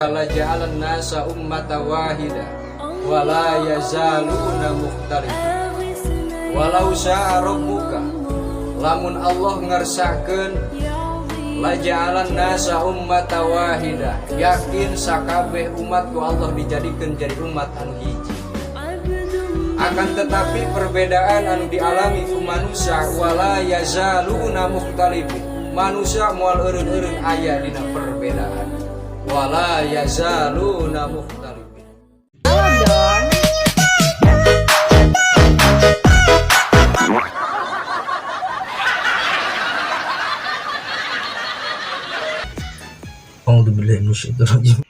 Laja'alan nasa ummata wahida wa la yazaluna mukhtalifin. Walau sya'a rabbuka, lamun Allah ngersakeun, laja'alan nasa ummata wahida, yakin sakabeh umat ku Allah dijadikeun jadi umat anu hiji. Akan tetapi perbedaan anu dialami ku manusia, wala yazaluna mukhtalifin, manusia moal eureun-eureun aya dina perbedaan, wala yazaluna mukhtalifin. Halo dong. A'udzubillahi minasyaitonirrajim.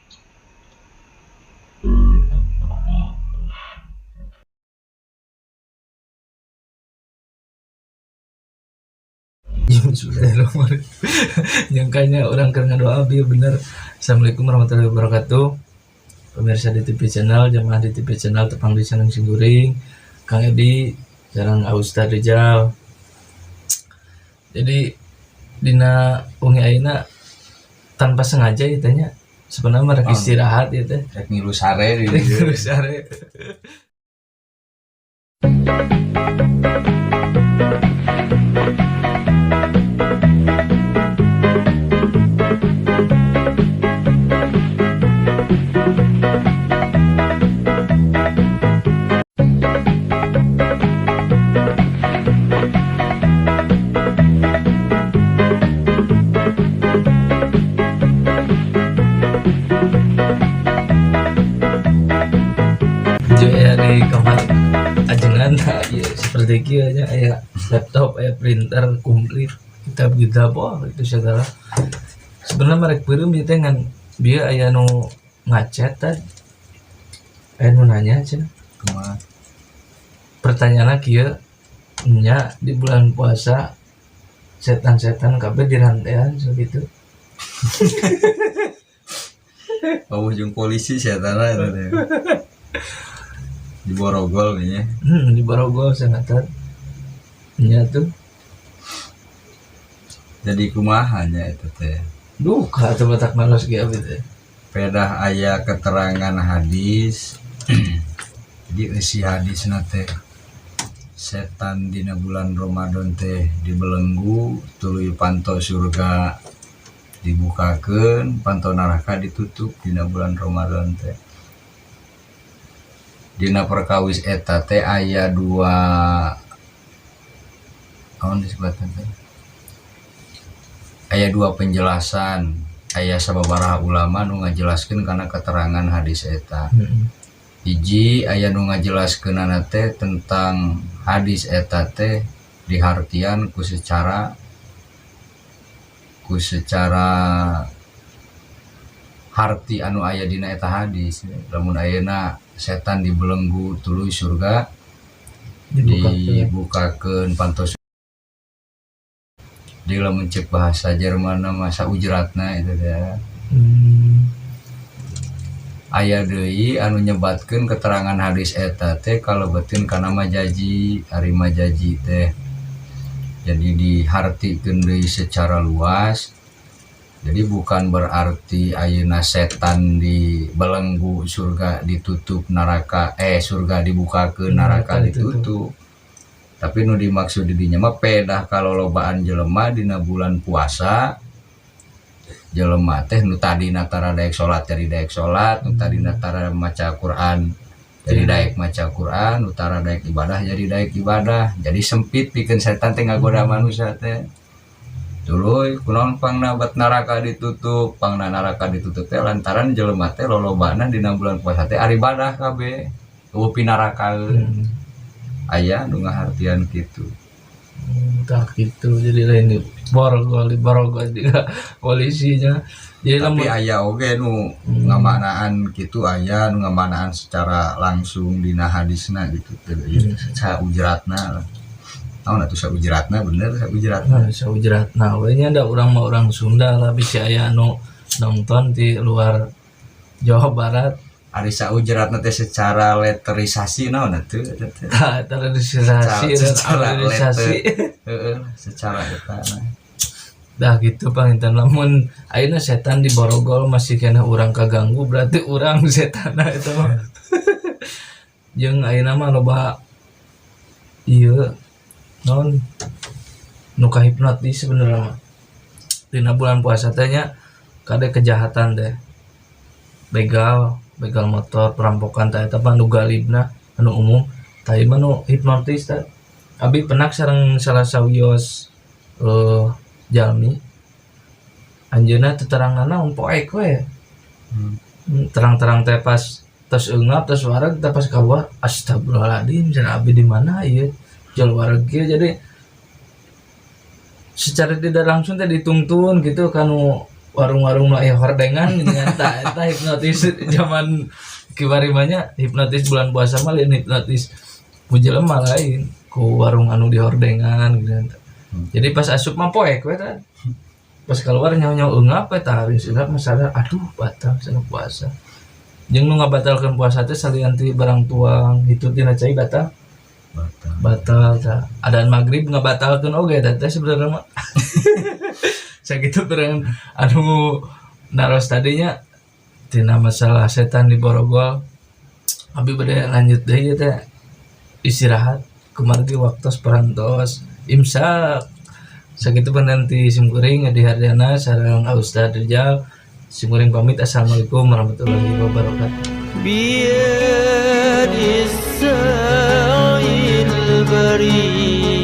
Bismillahirrahmanirrahim. Nyangkanya urang keur ngadoa bieu bener. Assalamualaikum warahmatullahi wabarakatuh. Pemirsa di TV Channel, jamaah di TV Channel, tepang di sareng simkuring, Kang Edi, sareng Ustaz Rizal. Jadi dina wengi ayeuna tanpa sengaja ya tanya, sebenarnya mereka istirahat ya teh. Rek ngilu sare di dieu. Sare. Juga ya di kamar ajengan ya seperti kieu nya, aya laptop, aya printer komplit, kitab-kitab, wah, itu segala. Sebenarnya mereka beureum ieu teh, ngan bieu aya nu ngachat tadi, aya nu nanya cenah. Kumaha? Pertanyaanna kieu nya, di bulan puasa setan-setan kabeh dirantean segitu. Oh, ujung polisi setan eta teh. Di Borogol nya. Di Borogol sanatan nya tuh. Jadi kumaha nya eta teh? Duka atuh matak naros ge abi teh. Pedah aya keterangan hadis. Jadi eusi hadisna teh setan dina bulan Ramadan teh dibelenggu, tuluy panto surga dibukakeun, panto neraka ditutup dina bulan Ramadan teh. Dina perkawis eta teh aya dua, naon disebutna teh? Aya dua penjelasan, aya sababaraha ulama nu ngajelaskeun kana keterangan hadis eta. Hiji, aya nu ngajelaskeunana teh tentang hadis eta teh dihartian ku secara harti anu aya dina eta hadis. Lamun ayeuna setan dibelenggu, tuluy surga dibukakeun, dibukakeun panto, di lamun cek bahasa Jerman mah saujratna itu teh. Aya deui anu nyebatkeun keterangan hadis eta teh kalebetin kana majazi. Ari majazi teh jadi dihartikeun deui secara luas, jadi bukan berarti ayeuna setan dibelenggu, surga ditutup, neraka, eh, surga dibukakeun, neraka neraka ditutup. Ditutup. Tapi nu dimaksud di dinya mah pedah kalolobaan jelema dina bulan puasa, jelema teh nu tadina tara daek salat jadi daek salat, nu tadina tara maca Quran jadi daek maca Quran, nu tara daek ibadah jadi daek ibadah. Jadi sempit pikeun setan teh ngagoda manusia teh. Tuluy kunaon pangna bet neraka ditutup? Pangna neraka ditutup teh lantaran jelema teh lolobana dina bulan puasa teh aribadah kabeh, euweuh pinarakaeun. Aya nu ngahartian kitu. Tah gitu, jadi lain di borgol, di borgol juga polisinya, jadi tapi lamun aya oge nu ngamanaan kitu, aya nu ngamanaan secara langsung dina hadisna gitu, saujratna lah. Naon atuh saujratna? Bener saujratna. Nah, saujratna we nya, da urang mah urang Sunda lah, bisa aya anu nonton di luar Jawa Barat. Ari saujratna teh secara letterisasi naon atuh eta teh? Tah, tradisasi. Secara Tradisasi. Heeh, secara eta nah. Dah gitu panginten, lamun ayeuna setan di borogol masih kena urang kaganggu, berarti urang setan itu mah. Jeung ayeuna mah loba ieu naon nu kahipnotis sebenarnya mah dina bulan puasa teh nya, kade kejahatan teh, begal begal motor, perampokan teh, eta mah nu galibna, anu umum. Tah, ieu mah nu hipnotis teh. Abi penak sareng salah sawios jalmi, anjeunna teu terang naon, poek we. Terang-terang teh pas tos eungap, tos wareg teh, pas keluar, "Astagfirullahaladzim," cenah, "abdi di mana ieu, jol wareg kieu?" Jadi secara tidak langsung teh dituntun gitu kanu warung-warung nu aya hordengan gitu kan. Tah, eta hipnotis zaman kiwari mah nya. Hipnotis bulan puasa mah lain hipnotis ku jelema, lain ku warung anu di hordengan gitu kan. Jadi pas asup mah poek we tah, pas keluar nyaho-nyaho eungap we. Tah, habis eungap mah sadar, "Aduh, batal cenah puasa." Jeung nu ngabatalkeun puasa teh salian ti barang tuang, hitut dina cai batal. Batal. Batal tah. Adan maghrib ngabatalkeun oge teh teh sebenarnya mah. Sakitu bareng anu naros tadinya tina masalah setan di borogol. Abi bade lanjut deui ieu teh, istirahat kumargi waktos parantos imsak. Sakitu nanti simkuring Edi Harjana sareng Ustaz Rizal, simkuring pamit. Assalamualaikum warahmatullahi wabarakatuh. بيد الساعي البريء.